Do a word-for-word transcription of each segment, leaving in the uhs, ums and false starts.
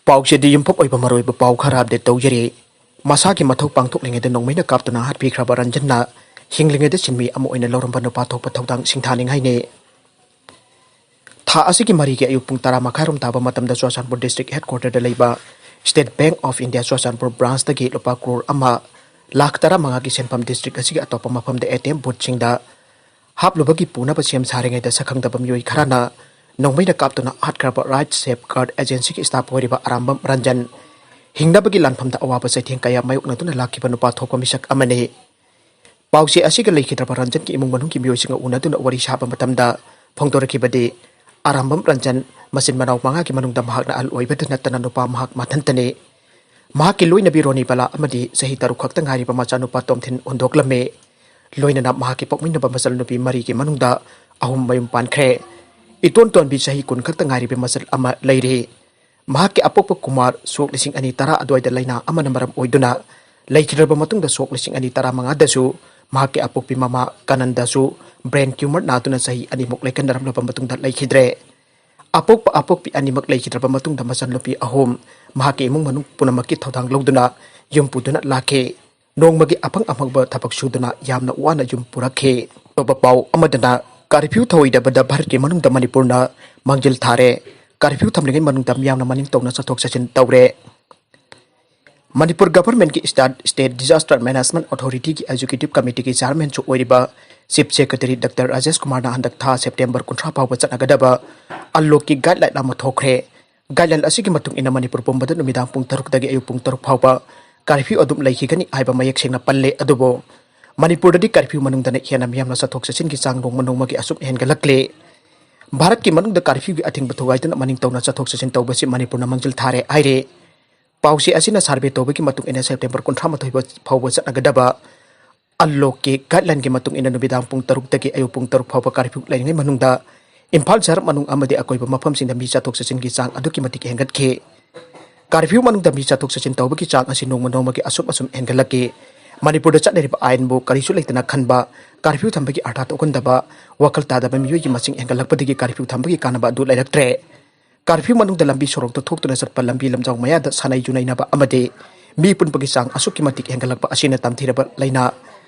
ꯄꯥꯎꯆꯦꯗꯤ ꯌꯨꯝꯐꯝ ꯑꯣꯏꯕ ꯃꯔꯨꯑꯣꯏꯕ ꯄꯥꯎ ꯈꯔ ꯑꯞꯗꯦꯠ ꯇꯧꯖꯔꯤ꯫ ꯃꯁꯥꯒꯤ ꯃꯊꯧ ꯄꯥꯡꯊꯣꯛꯂꯤꯉꯩꯗ ꯅꯣꯡꯃꯩꯅ ꯀꯥꯞꯇꯨꯅ ꯍꯥꯠꯄꯤꯈ꯭ꯔꯕ ꯔꯟꯖꯟꯅ ꯍꯤꯡꯂꯤꯉꯩꯗ ꯁꯤꯟꯃꯤ ꯑꯃ ꯑꯣꯏꯅ ꯂꯧꯔꯝꯕ ꯅꯨꯄꯥ ꯊꯣꯛꯄ ꯊꯧꯗꯥꯡ ꯁꯤꯡꯊꯥꯅꯤꯡꯉꯥꯏꯅꯤ꯫ ꯊꯥ ꯑꯁꯤꯒꯤ ꯃꯔꯤꯒꯤ ꯑꯌꯨꯛ ꯄꯨꯡ ꯇꯔꯥ ꯃꯈꯥꯏꯔꯣꯝ ꯇꯥꯕ ꯃꯇꯝꯗ ꯆꯨꯔꯆꯥꯟꯄꯨꯔ ꯗꯤꯁꯇ꯭ꯔꯤꯛ ꯍꯦꯗꯀ꯭ꯋꯥꯇꯔꯗ ꯂꯩꯕ state bank of India Churachandpur ꯕ꯭ꯔꯥꯟꯁꯇꯒꯤ ꯂꯨꯄꯥ ꯀ꯭ꯔꯣꯔ ꯑꯃ ꯂꯥꯈ ꯇꯔꯥꯃꯉꯥꯒꯤ ꯁꯦꯟꯐꯝ ꯗꯤꯁꯇ꯭ꯔꯤꯛ ꯑꯁꯤꯒꯤ ꯑꯇꯣꯞꯄ ꯃꯐꯝꯗ ꯑꯦ ꯇꯤ ꯑꯦꯝ ꯕꯨꯠꯁꯤꯡꯗ ꯍꯥꯞꯂꯨꯕꯒꯤ ꯄꯨꯅꯕ ꯁꯦꯝ ꯁꯥꯔꯤꯉꯩꯗ ꯁꯛꯈꯪꯗꯕ ꯃꯤꯑꯣꯏ ꯈꯔꯅ ꯅꯣꯡꯃꯩꯅ ꯀꯥꯞꯇꯨꯅ ꯍꯥꯠꯈ꯭ꯔꯕ ꯔꯥꯏꯠ ꯁꯦꯐ ꯒꯥꯔꯗ ꯑꯦꯖꯦꯟꯁꯤꯒꯤ ꯁ꯭ꯇꯥꯐ ꯑꯣꯏꯔꯤꯕ ꯑꯔꯥꯝꯕꯝ ꯔꯟꯖꯟ ꯍꯤꯡꯅꯕꯒꯤ ꯂꯥꯟꯐꯝꯗ ꯑꯋꯥꯕ ꯆꯩꯊꯦꯡ ꯀꯌꯥ ꯃꯥꯌꯣꯛꯅꯗꯨꯅ ꯂꯥꯛꯈꯤꯕ ꯅꯨꯄꯥ ꯊꯣꯛꯄ ꯃꯤꯁꯛ ꯑꯃꯅꯤ꯫ ꯄꯥꯎꯆꯦ ꯑꯁꯤꯒ ꯂꯩꯈꯤꯗ꯭ꯔꯕ ꯔꯟꯖꯟꯒꯤ ꯏꯃꯨꯡ ꯃꯅꯨꯡꯒꯤ ꯃꯤꯑꯣꯏꯁꯤꯡꯒ ꯎꯅꯗꯨꯅ ꯋꯥꯔꯤ ꯁꯥꯕ ꯃꯇꯝꯗ ꯐꯣꯡꯗꯣꯔꯛꯈꯤꯕꯗꯤ, ꯑꯔꯥꯝꯕꯝ ꯔꯟꯖꯟ ꯃꯆꯤꯟ ꯃꯅꯥꯎ ꯃꯉꯥꯒꯤ ꯃꯅꯨꯡꯗ ꯃꯍꯥꯛꯅ ꯑꯍꯜ ꯑꯣꯏꯕꯗ ꯅꯠꯇꯅ ꯅꯨꯄꯥ ꯃꯍꯥꯛ ꯃꯊꯟꯇꯅꯤ꯫ ꯃꯍꯥꯛꯀꯤ ꯂꯣꯏꯅꯕꯤ ꯔꯣꯅꯤ ꯕꯂꯥ ꯑꯃꯗꯤ ꯆꯍꯤ ꯇꯔꯨꯛ ꯈꯛꯇ ꯉꯥꯏꯔꯤꯕ ꯃꯆꯥꯅꯨꯄꯥ ꯇꯣꯝꯊꯤꯟ ꯍꯨꯟꯗꯣꯛꯂꯝꯃꯤ꯫ ꯂꯣꯏꯅꯅ ꯃꯍꯥꯛꯀꯤ ꯄꯣꯛꯃꯤꯟꯅꯕ ꯃꯆꯜꯅꯨꯄꯤ ꯃꯔꯤꯒꯤ ꯃꯅꯨꯡꯗ ꯑꯍꯨꯝ ꯃꯌꯨꯝ ꯄꯥꯟꯈ꯭ꯔꯦ꯫ ꯏꯇꯣꯟ ꯇꯣꯟꯕꯤ ꯆꯍꯤ ꯀꯨꯟ ꯈꯛꯇ ꯉꯥꯏꯔꯤꯕ ꯃꯆꯜ ꯑꯃ ꯂꯩꯔꯤ꯫ ꯃꯍꯥꯛꯀꯤ ꯑꯄꯣꯛꯄ ꯀꯨꯃꯥꯔ ꯁꯣꯛ ꯂꯤꯁꯤꯡ ꯑꯅꯤ ꯇꯔꯥ ꯑꯗꯨꯋꯥꯏꯗ ꯂꯥꯏꯅꯥ ꯑꯃꯅ ꯃꯔꯝ ꯑꯣꯏꯗꯨꯅ ꯂꯩꯈꯤꯗ꯭ꯔꯕ ꯃꯇꯨꯡꯗ ꯁꯣꯛ ꯂꯤꯁꯤꯡ ꯑꯅꯤ ꯇꯔꯥꯃꯉꯥꯗꯁꯨ ꯃꯍꯥꯛꯀꯤ ꯑꯄꯣꯛꯄꯤ ꯃꯃꯥ ꯀꯥꯅꯟꯗꯁꯨ ꯕ꯭ꯔꯦꯟ ꯇ꯭ꯌꯨꯃꯔ ꯅꯥꯗꯨꯅ ꯆꯍꯤ ꯑꯅꯤꯃꯨꯛ ꯂꯩꯀꯟꯅꯔꯝꯂꯕ ꯃꯇꯨꯡꯗ ꯂꯩꯈꯤꯗ꯭ꯔꯦ꯫ ꯑꯄꯣꯛꯄ ꯑꯄꯣꯛꯄꯤ ꯑꯅꯤꯃꯛ ꯂꯩꯈꯤꯗ꯭ꯔꯕ ꯃꯇꯨꯡꯗ ꯃꯆꯟꯅꯨꯄꯤ ꯑꯍꯨꯝ ꯃꯍꯥꯛꯀꯤ ꯏꯃꯨꯡ ꯃꯅꯨꯡ ꯄꯨꯝꯅꯃꯛꯀꯤ ꯊꯧꯗꯥꯡ ꯂꯧꯗꯨꯅ ꯌꯨꯝ ꯄꯨꯗꯨꯅ ꯂꯥꯛꯈꯤ꯫ ꯅꯣꯡꯃꯒꯤ ꯑꯐꯪ ꯑꯐꯪꯕ ꯊꯕꯛ ꯁꯨꯗꯨꯅ ꯌꯥꯝꯅ ꯋꯥꯅ ꯌꯨꯝ ꯄꯨꯔꯛꯈꯤ꯫ ꯑꯇꯣꯞꯄ ꯄꯥꯎ ꯑꯃꯗꯅ, ꯀꯥꯔꯐ꯭ꯌꯨ ꯊꯧꯑꯣꯏꯗꯕꯗ ꯚꯥꯔꯠꯀꯤ ꯃꯅꯨꯡꯗ ꯃꯅꯤꯄꯨꯔꯅ ꯃꯥꯡꯖꯤꯜ ꯊꯥꯔꯦ꯫ ꯀꯥꯔꯐ꯭ꯌꯨ ꯊꯝꯂꯤꯉꯩ ꯃꯅꯨꯡꯗ ꯃꯤꯌꯥꯝꯅ ꯃꯅꯤꯡ ꯇꯧꯅ ꯆꯠꯊꯣꯛ ꯆꯠꯁꯤꯟ ꯇꯧꯔꯦ꯫ ꯃꯅꯤꯄꯨꯔ ꯒꯚꯔꯟꯃꯦꯟꯠꯀꯤ ꯏꯁꯇꯥꯠ-, ꯁ꯭ꯇꯦꯠ ꯗꯤꯖꯥꯁꯇꯔ ꯃꯦꯅꯦꯖꯃꯦꯟꯠ ꯑꯣꯊꯣꯔꯤꯇꯤꯒꯤ ꯑꯦꯛꯖꯤꯀ꯭ꯌꯨꯇꯤꯕ ꯀꯃꯤꯇꯤꯒꯤ ꯆꯤꯌꯥꯔꯃꯦꯟꯁꯨ ꯑꯣꯏꯔꯤꯕ ꯆꯤꯐ ꯁꯦꯀ꯭ꯔꯦꯇꯔꯤ ꯗꯥꯛꯇꯔ ꯔꯥꯖꯦꯁ ꯀꯨꯃꯥꯔꯅ ꯍꯟꯗꯛ ꯊꯥ ꯁꯦꯞꯇꯦꯝꯕꯔ ꯀꯨꯟꯊ꯭ꯔꯥ ꯐꯥꯎꯕ ꯆꯠꯅꯒꯗꯕ ꯑꯟꯂꯣꯛꯀꯤ ꯒꯥꯏꯗꯂꯥꯏꯟ ꯑꯃ ꯊꯣꯛꯈ꯭ꯔꯦ꯫ ꯒꯥꯏꯗꯂꯥꯏꯟ ꯑꯁꯤꯒꯤ ꯃꯇꯨꯡ ꯏꯟꯅ ꯃꯅꯤꯄꯨꯔ ꯄꯨꯝꯕꯗ ꯅꯨꯃꯤꯗꯥꯡ ꯄꯨꯡ ꯇꯔꯨꯛꯇꯒꯤ ꯑꯌꯨꯛ ꯄꯨꯡ ꯇꯔꯨꯛ ꯐꯥꯎꯕ ꯀꯥꯔꯐ꯭ꯌꯨ ꯑꯗꯨꯝ ꯂꯩꯈꯤꯒꯅꯤ ꯍꯥꯏꯕ ꯃꯌꯦꯛ ꯁꯦꯡꯅ ꯄꯜꯂꯦ꯫ ꯑꯗꯨꯕꯨ ꯃꯅꯤꯄꯨꯔꯗꯗꯤ ꯀꯥꯔꯐ꯭ꯌꯨ ꯃꯅꯨꯡꯗꯅ ꯍꯦꯟꯅ ꯃꯤꯌꯥꯝꯅ ꯆꯠꯊꯣꯛ ꯆꯠꯁꯤꯟꯒꯤ ꯆꯥꯡ ꯅꯣꯡꯃ ꯅꯣꯡꯃꯒꯤ ꯑꯁꯨꯝ ꯍꯦꯟꯒꯠꯂꯛꯂꯦ꯫ ꯚꯥꯔꯠꯀꯤ ꯃꯅꯨꯡꯗ ꯀꯥꯔꯐ꯭ꯌꯨꯒꯤ ꯑꯊꯤꯡꯕ ꯊꯨꯒꯥꯏꯗꯨꯅ ꯃꯅꯤꯡ ꯇꯧꯅ ꯆꯠꯊꯣꯛ ꯆꯠꯁꯤꯟ ꯇꯧꯕꯁꯤ ꯃꯅꯤꯄꯨꯔꯅ ꯃꯥꯡꯖꯤꯜ ꯊꯥꯔꯦ ꯍꯥꯏꯔꯦ꯫ ꯄꯥꯎꯆꯦ ꯑꯁꯤꯅ ꯁꯔꯚꯦ ꯇꯧꯕꯒꯤ ꯃꯇꯨꯡ ꯏꯟꯅ ꯁꯦꯞꯇꯦꯝꯕꯔ ꯀꯨꯟꯊ꯭ꯔꯥ ꯃꯥꯊꯣꯏ ꯐꯥꯎꯕ ꯆꯠꯅꯒꯗꯕ ꯑꯟꯂꯣꯛꯀꯤ ꯒꯥꯏꯗꯂꯥꯏꯟꯒꯤ ꯃꯇꯨꯡ ꯏꯟꯅ ꯅꯨꯃꯤꯗꯥꯡ ꯄꯨꯡ ꯇꯔꯨꯛꯇꯒꯤ ꯑꯌꯨꯛ ꯄꯨꯡ ꯇꯔꯨꯛ ꯐꯥꯎꯕ ꯀꯥꯔꯐ꯭ꯌꯨ ꯂꯩꯔꯤꯉꯩ ꯃꯅꯨꯡꯗ ꯏꯝꯐꯥꯜ ꯁꯍꯔ ꯃꯅꯨꯡ ꯑꯃꯗꯤ ꯑꯀꯣꯏꯕ ꯃꯐꯝꯁꯤꯡꯗ ꯃꯤ ꯆꯠꯊꯣꯛ ꯆꯠꯁꯤꯟꯒꯤ ꯆꯥꯡ ꯑꯗꯨꯛꯀꯤ ꯃꯇꯤꯛ ꯍꯦꯟꯒꯠꯈꯤ꯫ ꯀꯥꯔꯐ꯭ꯌꯨ ꯃꯅꯨꯡꯗ ꯃꯤ ꯆꯠꯊꯣꯛ ꯆꯠꯁꯤꯟ ꯇꯧꯕꯒꯤ ꯆꯥꯡ ꯑꯁꯤ ꯅꯣꯡꯃ ꯅꯣꯡꯃꯒꯤ ꯑꯁꯨꯝ ꯑꯁꯨꯝ ꯍꯦꯟꯒꯠꯂꯛꯈꯤ꯫ ꯃꯅꯤꯄꯨꯔꯗ ꯆꯠꯅꯔꯤꯕ ꯑꯥꯏꯟꯕꯨ ꯀꯔꯤꯁꯨ ꯂꯩꯇꯅ ꯈꯟꯕ, ꯀꯥꯔꯐ꯭ꯌꯨ ꯊꯝꯕꯒꯤ ꯑꯥꯔꯊ ꯊꯣꯛꯍꯟꯗꯕ, ꯋꯥꯈꯜ ꯇꯥꯗꯕ ꯃꯤꯑꯣꯏꯒꯤ ꯃꯁꯤꯡ ꯍꯦꯟꯒꯠꯂꯛꯄꯗꯒꯤ ꯀꯥꯔꯐ꯭ꯌꯨ ꯊꯝꯕꯒꯤ ꯀꯥꯟꯅꯕ ꯑꯗꯨ ꯂꯩꯔꯛꯇ꯭ꯔꯦ꯫ ꯀꯥꯔꯐ꯭ꯌꯨ ꯃꯅꯨꯡꯗ ꯂꯝꯕꯤ ꯁꯣꯔꯣꯛꯇ ꯊꯣꯛꯇꯨꯅ ꯆꯠꯄ, ꯂꯝꯕꯤ ꯂꯝꯖꯥꯎ ꯃꯌꯥꯗ ꯁꯥꯟꯅꯩ ꯌꯨꯅꯩꯅꯕ ꯑꯃꯗꯤ ꯃꯤ ꯄꯨꯟꯕꯒꯤ ꯆꯥꯡ ꯑꯁꯨꯛꯀꯤ ꯃꯇꯤꯛ ꯍꯦꯟꯒꯠꯂꯛꯄ ꯑꯁꯤꯅ ꯇꯝꯊꯤꯔꯕ ꯂꯥꯏꯅꯥ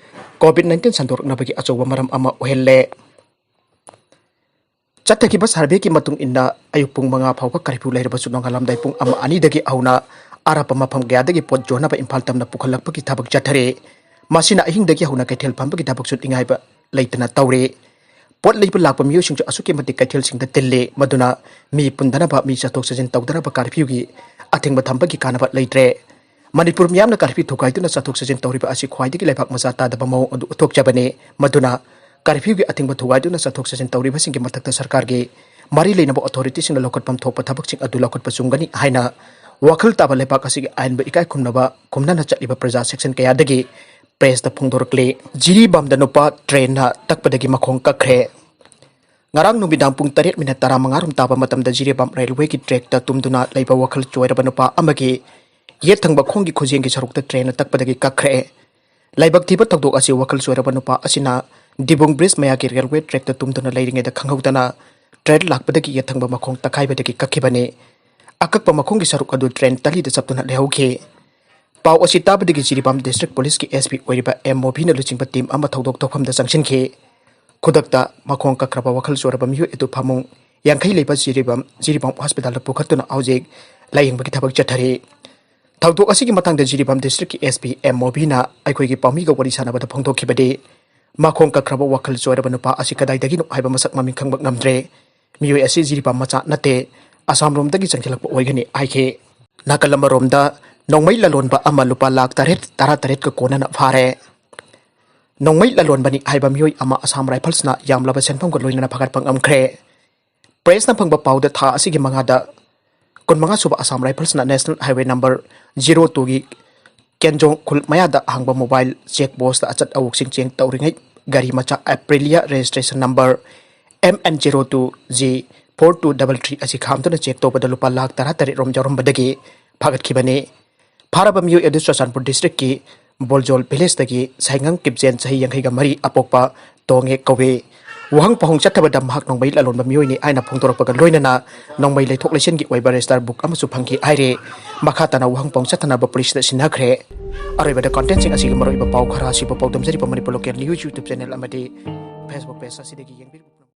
COVID nineteen ꯁꯟꯗꯣꯔꯛꯅꯕꯒꯤ ꯑꯆꯧꯕ ꯃꯔꯝ ꯑꯃ ꯑꯣꯏꯍꯜꯂꯦ꯫ ꯆꯠꯊꯈꯤꯕ ꯁꯔꯚꯦꯒꯤ ꯃꯇꯨꯡ ꯏꯟꯅ, ꯑꯌꯨꯛ ꯄꯨꯡ ꯃꯉꯥ ꯐꯥꯎꯕ ꯀꯥꯔꯐ꯭ꯌꯨ ꯂꯩꯔꯕꯁꯨ, ꯅꯣꯡꯉꯥꯜꯂꯝꯗꯥꯏ ꯄꯨꯡ ꯑꯃ ꯑꯅꯤꯗꯒꯤ ꯍꯧꯅ ꯑꯔꯥꯞꯄ ꯃꯐꯝ ꯀꯌꯥꯗꯒꯤ ꯄꯣꯠ ꯌꯣꯟꯅꯕ ꯏꯝꯐꯥꯜ ꯇꯝꯅ ꯄꯨꯈꯠꯂꯛꯄꯒꯤ ꯊꯕꯛ ꯆꯠꯊꯔꯤ꯫ ꯃꯁꯤꯅ ꯑꯍꯤꯡꯗꯒꯤ ꯍꯧꯅ ꯀꯩꯊꯦꯜ ꯐꯝꯕꯒꯤ ꯊꯕꯛꯁꯨ ꯅꯤꯡꯉꯥꯏꯕ ꯂꯩꯇꯅ ꯇꯧꯔꯤ꯫ ꯄꯣꯠ ꯂꯩꯕ ꯂꯥꯛꯄ ꯃꯤꯑꯣꯏꯁꯤꯡꯁꯨ ꯑꯁꯨꯛꯀꯤ ꯃꯇꯤꯛ ꯀꯩꯊꯦꯜꯁꯤꯡꯗ ꯇꯤꯜꯂꯤ, ꯃꯗꯨꯅ ꯃꯤ ꯄꯨꯟꯗꯅꯕ, ꯃꯤ ꯆꯠꯊꯣꯛ ꯆꯠꯁꯤꯟ ꯇꯧꯗꯅꯕ ꯀꯥꯔꯐ꯭ꯌꯨꯒꯤ ꯑꯊꯤꯡꯕ ꯊꯝꯕꯒꯤ ꯀꯥꯟꯅꯕ ꯂꯩꯇ꯭ꯔꯦ꯫ ꯃꯅꯤꯄꯨꯔ ꯃꯤꯌꯥꯝꯅ ꯀꯥꯔꯐ꯭ꯌꯨ ꯊꯨꯒꯥꯏꯗꯨꯅ ꯆꯠꯊꯣꯛ ꯆꯠꯁꯤꯟ ꯇꯧꯔꯤꯕ ꯑꯁꯤ ꯈ꯭ꯋꯥꯏꯗꯒꯤ ꯂꯩꯕꯥꯛ ꯃꯆꯥ ꯇꯥꯗꯕ ꯃꯑꯣꯡ ꯑꯗꯨ ꯎꯠꯊꯣꯛꯆꯕꯅꯤ꯫ ꯃꯗꯨꯅ ꯀꯥꯔꯐ꯭ꯌꯨꯒꯤ ꯑꯊꯤꯡꯕ ꯊꯨꯒꯥꯏꯗꯨꯅ ꯆꯠꯊꯣꯛ ꯆꯠꯁꯤꯟ ꯇꯧꯔꯤꯕꯁꯤꯡꯒꯤ ꯃꯊꯛꯇ ꯁꯔꯀꯥꯔꯒꯤ ꯃꯔꯤ ꯂꯩꯅꯕ ꯑꯣꯊꯣꯔꯤꯇꯤꯁꯤꯡꯅ ꯂꯧꯈꯠꯐꯝ ꯊꯣꯛꯄ ꯊꯕꯛꯁꯤꯡ ꯑꯗꯨ ꯂꯧꯈꯠꯄ ꯆꯨꯝꯒꯅꯤ ꯍꯥꯏꯅ ꯋꯥꯈꯜ ꯇꯥꯕ ꯂꯩꯕꯥꯛ ꯑꯁꯤꯒꯤ ꯑꯥꯏꯟꯕꯨ ꯏꯀꯥꯏ ꯈꯨꯝꯅꯕ, ꯈꯨꯝꯅꯅ ꯆꯠꯂꯤꯕ ꯄ꯭ꯔꯖꯥ ꯁꯦꯛꯁꯟ ꯀꯌꯥꯗꯒꯤ ꯄ꯭ꯔꯦꯁꯇ ꯐꯣꯡꯗꯣꯔꯛꯂꯤ꯫ ꯖꯤꯔꯤꯕꯥꯝꯗ ꯅꯨꯄꯥ ꯇ꯭ꯔꯦꯟꯅ ꯇꯛꯄꯗꯒꯤ ꯃꯈꯣꯡ ꯀꯛꯈ꯭ꯔꯦ꯫ ꯉꯔꯥꯡ ꯅꯨꯃꯤꯗꯥꯡ ꯄꯨꯡ ꯇꯔꯦꯠ ꯃꯤꯅꯠ ꯇꯔꯥꯃꯉꯥ ꯔꯣꯝ ꯇꯥꯕ ꯃꯇꯝꯗ ꯖꯤꯔꯤꯕꯥꯝ ꯔꯦꯜꯋꯦꯒꯤ ꯇ꯭ꯔꯦꯛꯇ ꯇꯨꯝꯗꯨꯅ ꯂꯩꯕ ꯋꯥꯈꯜ ꯆꯣꯏꯔꯕ ꯅꯨꯄꯥ ꯑꯃꯒꯤ ꯌꯦꯠ ꯊꯪꯕ ꯈꯣꯡꯒꯤ ꯈꯨꯖꯦꯡꯒꯤ ꯁꯔꯨꯛꯇ ꯇ꯭ꯔꯦꯟꯅ ꯇꯛꯄꯗꯒꯤ ꯀꯛꯈ꯭ꯔꯦ꯫ ꯂꯥꯏꯕꯛ ꯊꯤꯕ ꯊꯧꯗꯣꯛ ꯑꯁꯤ ꯋꯥꯈꯜ ꯆꯣꯏꯔꯕ ꯅꯨꯄꯥ ꯑꯁꯤꯅ ꯗꯤꯕꯨꯡ ꯕ꯭ꯔꯤꯖ ꯃꯌꯥꯒꯤ ꯔꯦꯜꯋꯦ ꯇ꯭ꯔꯦꯛꯇ ꯇꯨꯝꯗꯨꯅ ꯂꯩꯔꯤꯉꯩꯗ ꯈꯪꯍꯧꯗꯅ ꯇ꯭ꯔꯦꯟ ꯂꯥꯛꯄꯗꯒꯤ ꯌꯦꯠ ꯊꯪꯕ ꯃꯈꯣꯡ ꯇꯛꯈꯥꯏꯕꯗꯒꯤ ꯀꯛꯈꯤꯕꯅꯤ꯫ ꯑꯀꯛꯄ ꯃꯈꯣꯡꯒꯤ ꯁꯔꯨꯛ ꯑꯗꯨ ꯇ꯭ꯔꯦꯟ ꯇꯂꯤꯗ ꯆꯞꯇꯨꯅ ꯂꯩꯍꯧꯈꯤ꯫ ꯄꯥꯎ ꯑꯁꯤ ꯇꯥꯕꯗꯒꯤ ꯖꯤꯔꯤꯕꯥꯝ ꯗꯤꯁꯇ꯭ꯔꯤꯛ ꯄꯨꯂꯤꯁꯀꯤ SP ꯑꯣꯏꯔꯤꯕ ꯑꯦꯝ ꯃꯣꯕꯤꯅ ꯂꯨꯆꯤꯡꯕ ꯇꯤꯝ ꯑꯃ ꯊꯧꯗꯣꯛ ꯇꯧꯐꯝꯗ ꯆꯪꯁꯤꯟꯈꯤ꯫ ꯈꯨꯗꯛꯇ ꯃꯈꯣꯡ ꯀꯛꯈ꯭ꯔꯕ ꯋꯥꯈꯜ ꯆꯣꯏꯔꯕ ꯃꯤꯑꯣꯏ ꯑꯗꯨ ꯐꯃꯨꯡ ꯌꯥꯡꯈꯩ ꯂꯩꯕ ꯖꯤꯔꯤꯕꯥꯝ, ꯖꯤꯔꯤꯕꯥꯝ ꯍꯣꯁꯄꯤꯇꯥꯜꯗ ꯄꯨꯈꯠꯇꯨꯅ ꯍꯧꯖꯤꯛ ꯂꯥꯌꯦꯡꯕꯒꯤ ꯊꯕꯛ ꯆꯠꯊꯔꯤ꯫ ꯊꯧꯗꯣꯛ ꯑꯁꯤꯒꯤ ꯃꯇꯥꯡꯗ ꯖꯤꯔꯤꯕꯥꯝ ꯗꯤꯁꯇ꯭ꯔꯤꯛꯀꯤ SP ꯑꯦꯝ ꯃꯣꯕꯤꯅ ꯑꯩꯈꯣꯏꯒꯤ ꯄꯥꯎꯃꯤꯒ ꯋꯥꯔꯤ ꯁꯥꯟꯅꯕꯗ ꯐꯣꯡꯗꯣꯛꯈꯤꯕꯗꯤ, ꯃꯈꯣꯡ ꯀꯛꯈ꯭ꯔꯕ ꯋꯥꯈꯜ ꯆꯣꯏꯔꯕ ꯅꯨꯄꯥ ꯑꯁꯤ ꯀꯗꯥꯏꯗꯒꯤꯅꯣ ꯍꯥꯏꯕ ꯃꯁꯛ ꯃꯃꯤꯡ ꯈꯪꯕ ꯉꯝꯗ꯭ꯔꯦ꯫ ꯃꯤꯑꯣꯏ ꯑꯁꯤ ꯖꯤꯔꯤꯕꯥꯝ ꯃꯆꯥ ꯅꯠꯇꯦ, ꯑꯁꯥꯝ ꯔꯣꯝꯗꯒꯤ ꯆꯪꯁꯤꯜꯂꯛꯄ ꯑꯣꯏꯒꯅꯤ ꯍꯥꯏꯈꯤ꯫ ꯅꯥꯀꯜ ꯑꯃꯔꯣꯝꯗ, ꯅꯣꯡꯃꯩ ꯂꯂꯣꯟꯕ ꯑꯃ ꯂꯨꯄꯥ ꯂꯥꯈ ꯇꯔꯦꯠ, ꯇꯔꯥ ꯇꯔꯦꯠꯀ ꯀꯣꯟꯅꯅ ꯐꯥꯔꯦ꯫ ꯅꯣꯡꯃꯩ ꯂꯂꯣꯟꯕꯅꯤ ꯍꯥꯏꯕ ꯃꯤꯑꯣꯏ ꯑꯃ ꯑꯁꯥꯝ ꯔꯥꯏꯐꯜꯁꯅ ꯌꯥꯝꯂꯕ ꯁꯦꯟꯐꯝꯒ ꯂꯣꯏꯅꯅ ꯐꯥꯒꯠꯄ ꯉꯝꯈ꯭ꯔꯦ꯫ ꯄ꯭ꯔꯦꯁꯅ ꯐꯪꯕ ꯄꯥꯎꯗ, ꯊꯥ ꯑꯁꯤꯒꯤ ꯃꯉꯥꯗ ꯀꯨꯟꯃꯉꯥ ꯁꯨꯕ Assam ꯔꯥꯏꯐꯜꯁꯅ National Highway number zero two ꯒꯤ ꯀꯦꯟꯖꯣꯡ ꯈꯨꯜ ꯃꯌꯥꯗ ꯍꯥꯡꯕ ꯃꯣꯕꯥꯏꯜ ꯆꯦꯛ ꯄꯣꯁꯇ ꯑꯆꯠ ꯑꯋꯣꯛꯁꯤꯡ ꯆꯦꯛ ꯇꯧꯔꯤꯉꯩ ꯒꯥꯔꯤ ꯃꯆꯥ Aprilia registration number MN zero two G four two double three ꯑꯁꯤ ꯈꯥꯝꯗꯨꯅ ꯆꯦꯛ ꯇꯧꯕꯗ ꯂꯨꯄꯥ ꯂꯥꯈ ꯇꯔꯥ ꯇꯔꯦꯠ ꯔꯣꯝ ꯌꯥꯎꯔꯝꯕꯗꯒꯤ ꯐꯥꯒꯠꯈꯤꯕꯅꯤ꯫ ꯐꯥꯔꯕ ꯃꯤꯑꯣꯏ ꯑꯗꯨ ꯆꯨꯔꯆꯥꯟꯄꯨꯔ ꯗꯤꯁꯇ꯭ꯔꯤꯛꯀꯤ ꯕꯣꯜꯖꯣꯜ ꯚꯤꯂꯦꯖꯇꯒꯤ ꯁꯥꯏꯉꯝ ꯀꯤꯞꯖꯦꯟ, ꯆꯍꯤ ꯌꯥꯡꯈꯩꯒ ꯃꯔꯤ, ꯑꯄꯣꯛꯄ ꯇꯣꯡꯉꯦ ꯀꯧꯏ꯫ ꯋꯥꯍꯪ ꯄꯥꯎꯍꯪ ꯆꯠꯊꯕꯗ ꯃꯍꯥꯛ ꯅꯣꯡꯃꯩ ꯂꯂꯣꯟꯕ ꯃꯤꯑꯣꯏꯅꯤ ꯍꯥꯏꯅ ꯐꯣꯡꯗꯣꯔꯛꯄꯒ ꯂꯣꯏꯅꯅ ꯅꯣꯡꯃꯩ ꯂꯩꯊꯣꯛ ꯂꯩꯁꯤꯟꯒꯤ ꯑꯣꯏꯕ ꯔꯦꯖꯤꯁꯇꯔ ꯕꯨꯛ ꯑꯃꯁꯨ ꯐꯪꯈꯤ ꯍꯥꯏꯔꯦ꯫ ꯃꯈꯥ ꯇꯥꯅ ꯋꯥꯍꯪ ꯄꯥꯎꯍꯪ ꯆꯠꯊꯅꯕ ꯄꯨꯂꯤꯁꯇ ꯁꯤꯟꯅꯈ꯭ꯔꯦ꯫ ꯑꯔꯣꯏꯕꯗ ꯀꯟꯇꯦꯟꯁꯤꯡ ꯑꯁꯤꯒꯤ ꯃꯔꯨꯑꯣꯏꯕ ꯄꯥꯎ ꯈꯔ ꯑꯁꯤꯕꯨ ꯄꯥꯎꯗꯝꯖꯔꯤꯕ Manipur local news YouTube channel ꯑꯃꯗꯤ Facebook ꯄꯦꯖ ꯑꯁꯤꯗꯒꯤ ꯌꯦꯡꯕꯤꯔꯤꯕ